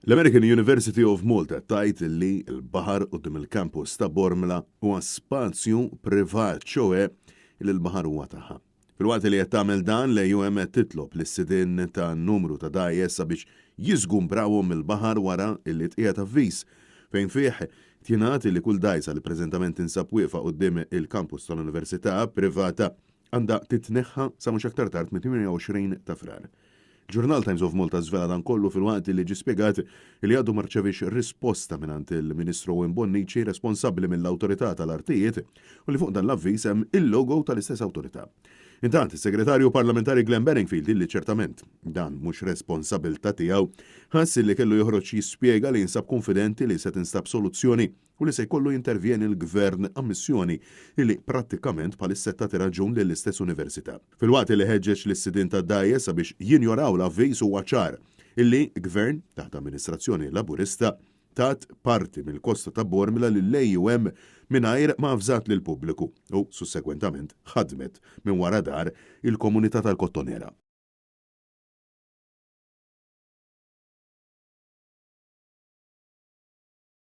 L-American University of Malta tgħid li l-baħar quddiem il-campus ta' Bormla huwa spazju privat, ċoe li l-baħar huwa tagħha. Filwaqt li qed tagħmel dan, l-AUM qed titlob lis-sidien ta' numru ta' dgħajjes sabiex jiżgumbrawhom mill-baħar wara li tqiegħed avviż fejn fih jingħad li kull dgħajsa li preżentament tinsab wieqfa quddiem il-campus tal-Università privata għandha titneħħa sa mhux aktar tard mit-28 ta' Frar. Ġurnal Times of Malta żvela dan kollu filwaqt li ġie spjegat li għadu ma rċeviex risposta mingħand il-Ministru Owen Bonnici responsabbli mill-Awtorità tal-Artijiet u li fuq dan l-avviż hemm il-logo tal-istess awtorità. Intant, is-Segretarju Parlamentari Glenn Bedingfield illi ċertament dan mhux responsabilità tiegħu, ħass li kellu joħroġ jispjega li jinsab kunfidenti li se tinstab soluzzjoni u li se jkollu jintervjeni l-Gvern ammissjoni li prattikament bħalissa qed tagħti raġun lill-istess Università. Filwaqt li ħeġġeġ lis-sidien tad-dgħajjes sabiex jinjoraw l-avviż huwa ċar illi Gvern taħt amministrazzjoni Laburista tat parti mill-kosta ta' Bormla lill-AUM mingħajr ma avżat lill-pubbliku u sussegwentament ħadmet minn wara dar il-komunità tal-Kottonera.